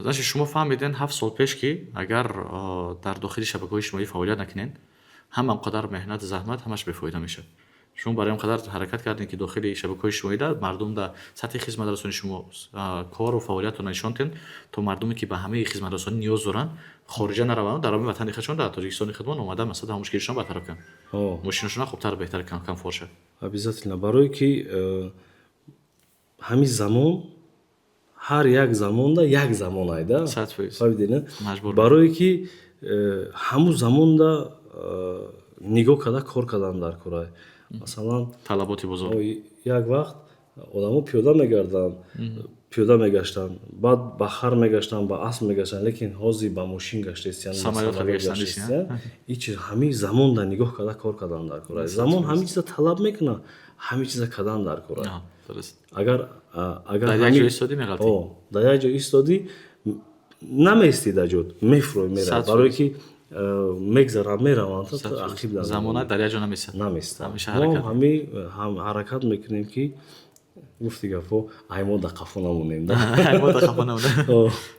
Значит, шумо фаҳмиден 7 сол пеш, ки агар дар дохили шабакаҳои иҷтимоӣ фаъолият накунед, ҳама он қадар меҳнат, заҳмат ҳамаш бефоида мешавад. Шумо барои он қадар ҳаракат кардем, ки дохили шабакаҳои иҷтимоӣ дар мардум дар сатҳи хизматрасонии шумо кору фаъолиятро нишон диҳед, то мардуме, ки ба ҳамаи хизматрасонӣ ниёз доранд, хориҷа нараванд, дар ватани худшон, дар Тоҷикистони худмон омада, масалан, мушкилишон бартараф кунанд, мошинашона хубтар, беҳтар, комфорт шавад. Обязательно, барое ки ҳамин замон, ҳар як замонда як замон айда. 100%. Фаҳмидед? Маҷбур. Барое ки ҳамун замонда нигоҳ карда кор кардан дар кора, масалан, талаботи бозор. Як вақт одамо пиёда мегарданд, пиёда мегаштанд, баъд ба хар мегаштанд, ба асп мегаштанд, лекин ҳозир ба мошин гаштаистиянд. Самолёт гаштанд. Ин чиз ҳамин замонда нигоҳ карда кор кардан дар кора. Замон ҳамин чиза талаб мекунад, ҳамин чиза кардан дар кора. Агар агар Дар як ҷо истодӣ, меғалтӣ. Дар як ҷо истодӣ, намеистӣ, дар ҷо мефурӯй, меравад, барое ки мегзаранд, мераванд, ақиб. Замона дар як ҷо намеистад. Намеистад. Мо ҳамин ҳаракат мекунем, ки гуфти гапҳо, ай мо дар қафо намонем. Ай мо дар қафо намонем.